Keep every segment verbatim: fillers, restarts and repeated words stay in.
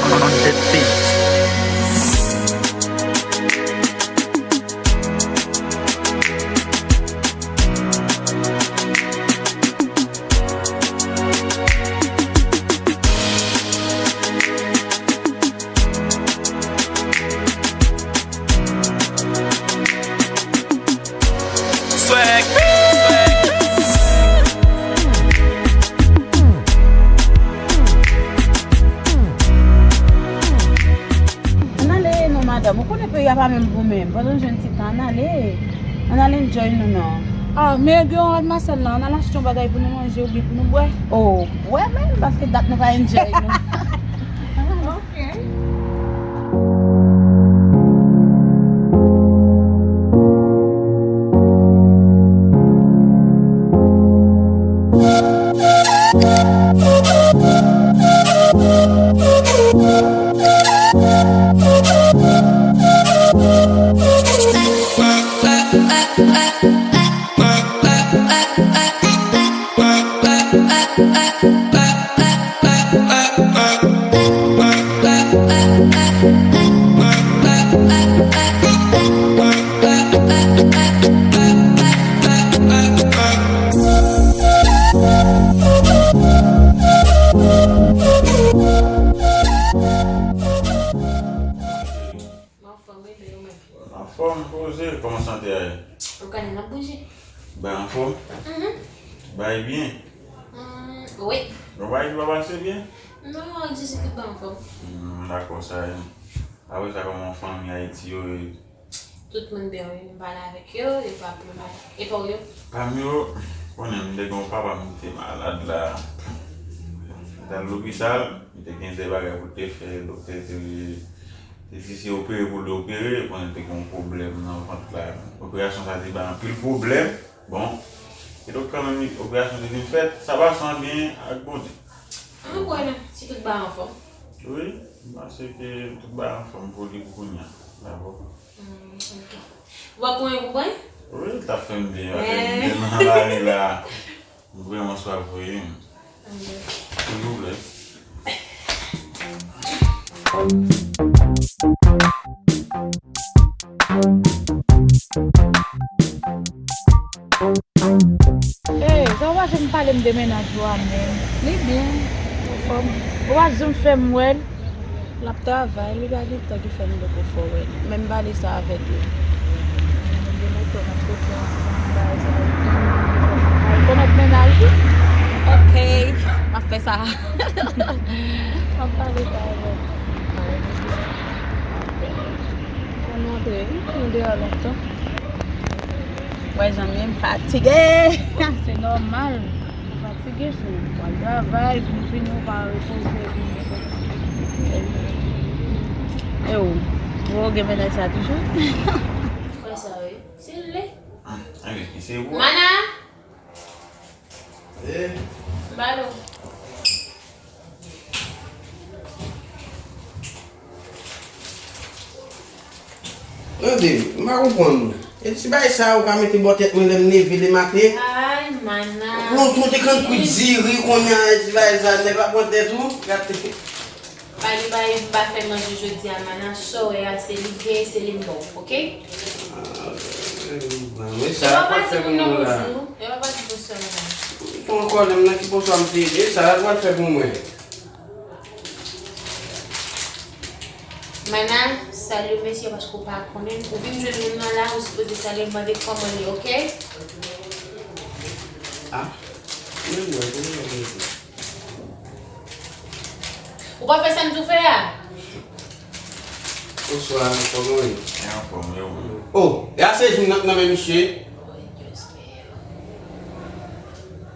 on the beat. Swag. Ann ale non madanm, ou konnen peyi a pa menm pou menm. Pandan n jwenn ti tan, ann ale. Ann ale enjoy nou non. Ah, men gen yon rad Masèl la, ann al achte yon bagay pou nou manje oubyen pou nou bwè. Oh, bwè menm, paske dat nou pa enjoy nou. Ok. Mwen anfòm, wi, men ou menm? Anfòm, poze, kòman sante a ye? Ou konnen n ap bouje. Bay anfòm? Mhm. Bay byen? Mm, wi. Bon, bay ki pa pase byen? Non, ak Jezi tout bay anfòm. Hmm, dakò, sa ye. Apre sa, kòman fanmi Ayiti yo ye? Tout moun byen, wi, m pale avèk yo, yo pa pli mal. E pa w yo? Pa m yo, konnen m te gen yon papa m ki te malad la. Li t al lopital, li te gen de bagay pou l te fè, doktè te, te di se opere pou l opere, konnen l te gen yon pwoblèm nan vant la. Operasyon sa te bay anpil pwoblèm. Bon, e donk kanmenm, operasyon te vin fèt, sa pase an byen ak Bondye. An, kwè non, si tout bay anfòm. Wi, m panse ke tout bay anfòm pou li pou kounye a. Dakò. Hmm, ok. Ou pa pran yon pou pran? Wi, l t ap fè m byen, paske m te nan lari la. M vrèman swaf, wi. Silvouplè. Ey, sa w pa janm pale m de mennaj ou a menm. Li byen, anfòm. Ou pa janm fè m wè l. L ap travay, li pa gen tan ki fè m poko fè w wè l. Men m pale sa avèk li. Mwen gen moto, n ap soti ansanm, bagay sa yo. Al konèt mennaj li. Ok, m ap fè sa. M ap pale sa avè l. Ann antre wi, nou deyò lontan. Wè jan m ye, m fatige. Se nòmal. Ou fatige, se ou pral travay, vin fini, ou pa repoze, vin soti. E ou, ou gen mennaj sa toujou? Kwè sa, wi. Si l vle. Ah, ok, se ou. Mana! Eh. Balo. Tande, m pa konprann ou. E ti bagay sa ou ka mete bò tèt mwen lè m leve lematen. Ay, Mana. Lontan ou te konn kwit diri, kounye a e ti bagay sa, nèg pa pran tèt ou. Gade. Pa gen bagay m pa fè manje jodi a, Mana. Sa w wè a, se li k genyen, se li m ba w, oke? Ah, men sa l pral fè pou mwen la. E pa pati pou sè, Mana. Ou ankò menm nan ki bonswa m te ye, sa l pral fè pou mwen. Mana, salye mesye paske w pa konnen. Ou vin jwenn moun nan la, ou sipoze salye l, mande kòman l ye, oke? Ah, men mwen, konnen mwen ye. Ou pa fè sa m di w fè a? Bonswa, kòman w ye? Mwen anfòm, e ou menm? Oh, e a se jou m nan men misye.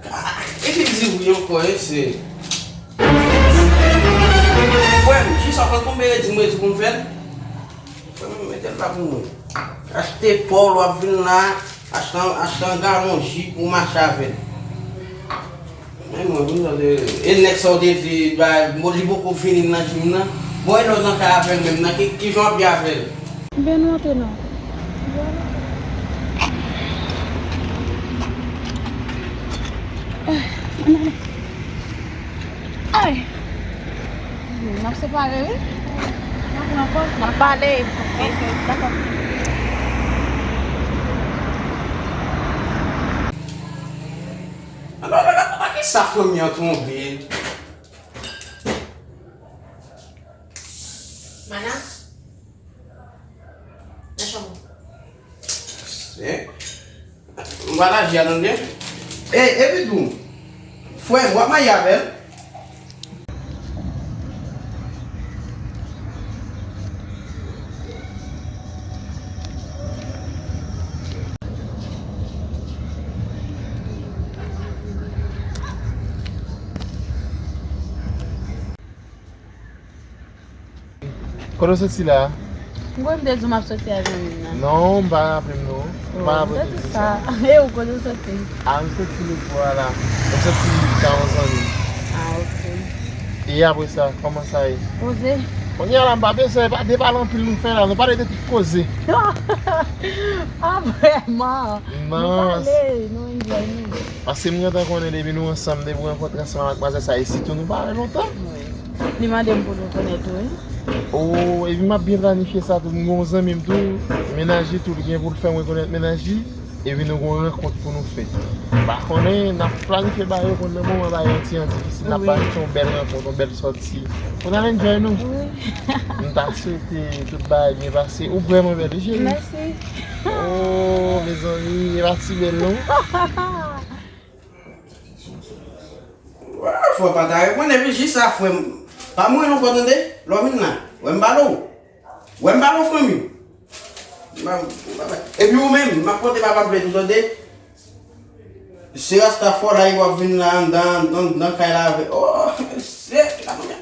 Ah, e ki di wi ankò, e se. Frè m, jis avan konbyen e di m redi pou m fè l? Frè m, mete l la pou mwen. Achte pòl, w ap vin la, achte, achte yon galon ji pou w mache avè l. Men mwen, mwen tande, e nèg sa w te di, ba, li poko vini nan jim nan. Bon, e lè w nan kay avè l menm nan, ki, ki jan w ap ye avè l? Ben, nou antre non. Ay, ann ale. Ay! Mwen N ap separe, wi. N ap pale. Ok, dakò. Alò, alò, alò, ki sa fanmi an tonbe? Mana? Nan chanm ou. Eh, m pa lage a tande. Eh, epi tou, frè m, w ap marye avè l? Kote w soti la? M kwè m te di w m ap soti ak zanmi m nan. Non, m pa raple m non. M pa raple m te di sa. E ou kote w soti? A, m soti Lobò a la. M soti ka yon zanmi. A, ok. E apre sa, kòman sa ye? Poze. Kounye a la, m pa bezwen pa depale anpil nou fè la. Nou pale de tout koze. A, vrèman? Non. Nou pale, nou enjoy nou. Paske m gentan konnen depi nou ansanm, depi w rankontre ansanm ak madmwazèl sa, e sitou nou pale lontan. Wi. Li mande m pou nou konnen tou, wi. O, epi m ap byen planifye sa tou. M gen yon zanmi m tou, mennaj li tou, li gen pou l fè mwen konnen mennaj li. Epi nou gen yon rankont pou nou fè. M pa konnen, n ap planifye bagay yo, konn nan moman bagay yo ti jan difisil, n ap planifye yon bèl rankont, yon bèl sòti. Pou n al enjoy nou. Wi. M ta swete tout bagay byen pase. Ou vrèman bèl, wi, cheri. Mèsi. O, mezanmi, e pa ti bèl, non. Wa, fò pa ta reponn, epi jis sa, frè m. Pa mouri non, tande? Lè w vin la. Wè m pale w. Wè m pale w, fanmi. M pa, m pa, epi ou menm, m ap pote papa plent ou, tande? Se rasta fò la, w ap vin la, anndan, anndan, anndan kay la avè. O, se, la premyè.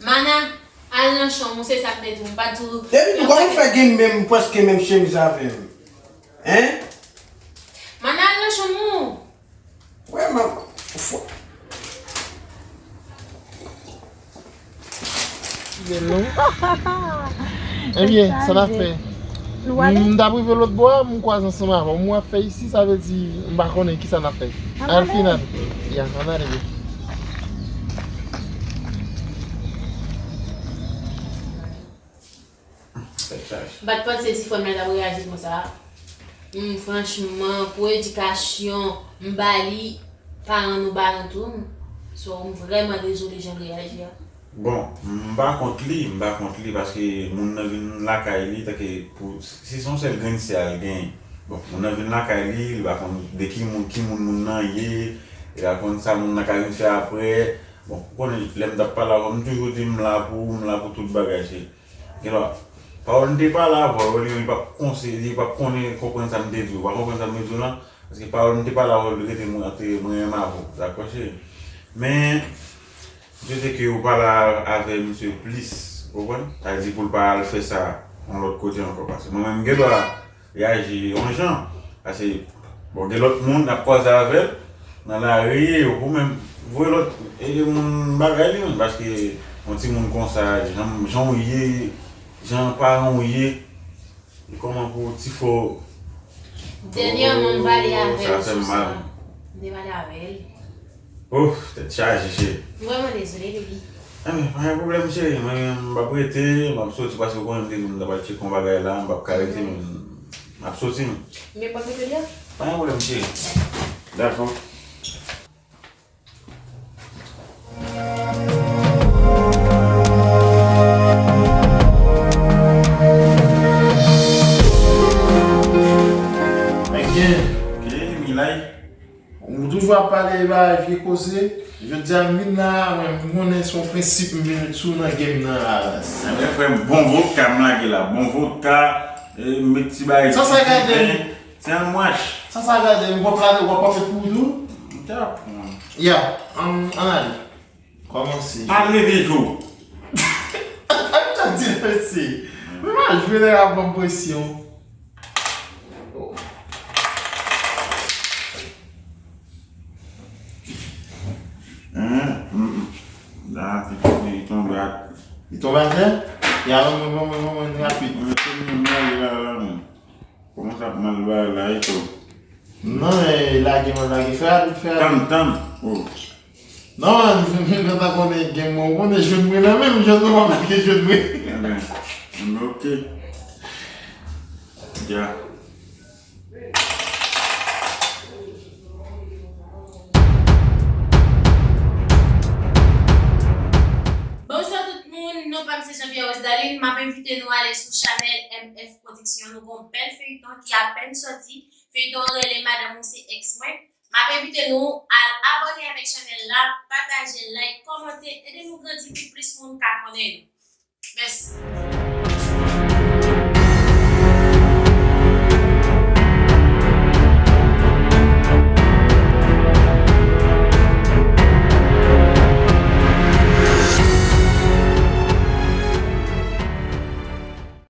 Mana, al nan chanm ou, se sa k te di w, m pa di w. Depi tou, kòman w fè gen menm, prèske menm chemiz avè m? Hein? Mana, al nan chanm ou. Wè, m ap fò. Bèl non. Ebyen, sa n ap fè? Nou ale? M t ap rive lòt bò a, m kwaze ansanm avè w. M wè ap fè isi, sa vle di m pa konnen kisa n ap fè. Al ale. Al final. Ya, ann ale byen. M pa t panse ti frè m nan t ap reyaji konsa. Hmm, franchman, pou edikasyon m ba li, paran nou ba nou tou. So, m vrèman dezole jan l reyaji a. Bon, m pa kont li, m pa kont li, paske moun nan vin lakay li, tanke pou, si se yon sèl grenn sè a l genyen. Bon, moun nan vin lakay li, li pa konn de ki moun, ki moun moun nan ye, li pa konn sa moun nan ka vin fè apre. Bon, ou konnen, lè m t ap pale avè w, m toujou di m la pou ou, m la pou tout bagay, cheri. Gen lwa, pawòl m te pale avè w yo, li menm li p ap konseye, li p ap konnen, konprann sa m te di w. Ou pa konprann sa m te di w lan? Paske pawòl m te pale avè w, li rete mwen, te, mwen menm avè w. Dakò, cheri? Men, m swete ke ou pale avè misye plis, ou konprann? Sa vle di pou l pa al fè sa yon lòt kote ankò. Paske mwen menm, m gen dwa reyaji yon jan. Paske, bon, gen lòt moun n ap kwaze avè l nan lari, ou menm voye lòt, e, moun bagay li menm, paske yon timoun konsa, jan, jan w ye, jan paran w ye, e kòman pou ti fò. Dènyèman, m pale avè l sou sa. Sa fè m mal. M te pale avè l. Ouf, tèt chaje, cheri. M vrèman dezole, baby. Enben, pa gen pwoblèm, cheri. Mwen, m p ap rete, m ap soti, paske ou konnen m te di w m t ap al tcheke yon bagay la, m p ap ka rete, men m ap soti, men. Men p ap rete la? Pa gen pwoblèm, cheri. Dakò. Ebyen, ok, Milay. Ou toujou ap pale bagay vye koze. Jodi a m vin la, mwen, m konnen se yon prensip m vin met sou nan game nan la. Ebyen, frè m, bon vodka m lage la, bon vodka, e, m met ti bagay. Sa, sa gade m. Se yon mach. Sa, sa gade m, w ap lave, w ap pase pou ou tou? M t ap pran. Ya, ann, ann ale. Kòmanse. Al leve je w. Al ta di l mèsi. Mwen pa jwe nèg ap ban m presyon. Hein? Mm, mm. La, li, li tonbe a. Li tonbe atè? Ya, mwen, mwen, mwen, mwen, mwen, rapid. Mwen, se mwen, mwen, la, la, la, non. Kòman sa ap mal bagay la, e tou? Non, e lage, mwen lage. Fè rapid, fè rapid. Tann, tann. Oh. Non, mwen pa konnen gen mwen, ou konnen jwenn mwen nan menm, jwenn mwen pa gen jwenn mwen. Ebyen, ebyen, ok. Ya. Bonswa tout moun, non pa m se Jean Pierre Wesdalin, m ap envite nou ale sou chanèl M F Production, nou gon bèl feyton ki apèn sòti, feyton an rele Madanm ou se ex mwen. M ap envite nou al abòne avèk chanèl la, pataje, like, kòmante, ede nou grandi pou plis moun ka konnen nou. Mèsi.